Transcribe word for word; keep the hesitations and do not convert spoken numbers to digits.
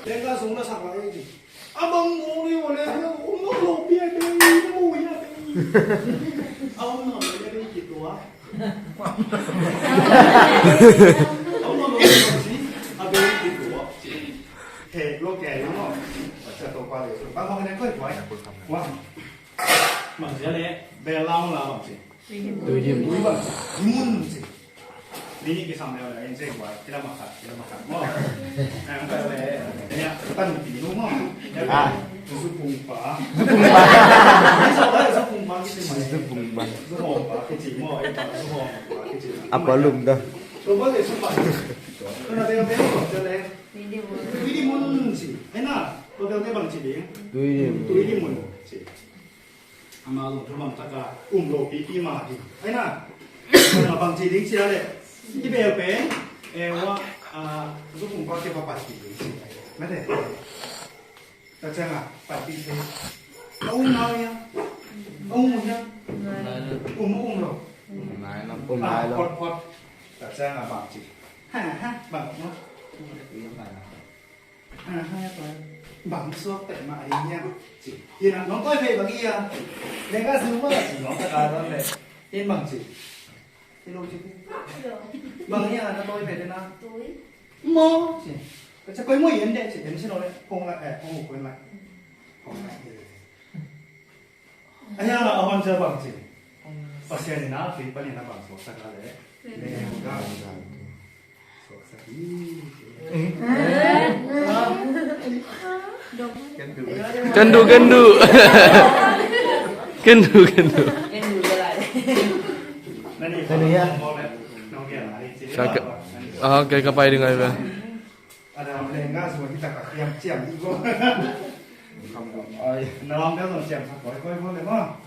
Tengka sung na sak lai ci. A bang ngawng ni ngawng le, um lo lo pia bei, na mu ya bei. A um lo lo pia bei ki tua. A um lo lo pia ci, a bei ki tua ci. He, lo ke, lo. Sa to pa le, pa ko ne koi koi. Wa. Bang ci le, be lao la bang ci. Tui dim. Tui bang ci. Mun ci. Ni kisam leh leh, en cek wai, kila makat, kila makat mo. Ang kala leh, ya, tan pinu mo. Ah. Supung pa. Supung pa. Ni so leh supung pa kici mo. Supung pa. Supung pa kici mo, eh, supung pa kici. Apa lum dah? Coba leh supung pa. Kena tengok-tengok, coba leh. Tui di mun ci. Eh, na, coba tengok bang ci ding. Tui dim. Tui di mun ci. Ama zong thu bang taka um lo pipi mah hi. Ai na, bang ci ding ci a leh, i bel pen, e wa, a, zu pum pa ke pa pai ci ding ci. Mate. Ta ciang a, pai ci ding. A um nau ya. A um ya. Um, um lo. Um nai lo. Pot, pot. Ta ciang a bang ci. Ha, ha, bang no. Bang suak peuhmah ding hiam? Ci. Hi na, nong tawi phei bang hi a? Lengka sung mah ci, nong taka don leh. In bang ci. Hi lo ci. Bang hi a, na tawi phei dena. Tui. Maw ci. Ka ci koi maw yen deh ci, yen ci lo leh. Kong la, eh, kong koi la. Kong la. Aya, a hon sia bang ci. Pasian in a, Filipan in a bang suaksak a leh. Leh, bang suaksak hi. Kan du, kan du. Kan du, kan du. Kan du ya. Sa ka, ah, okay, ka pai ding ai ba. Ada leh nga suak kita ka kiam ciam i ko. Ai. Na lam bel zong ciam sa koi koi ko leh ma.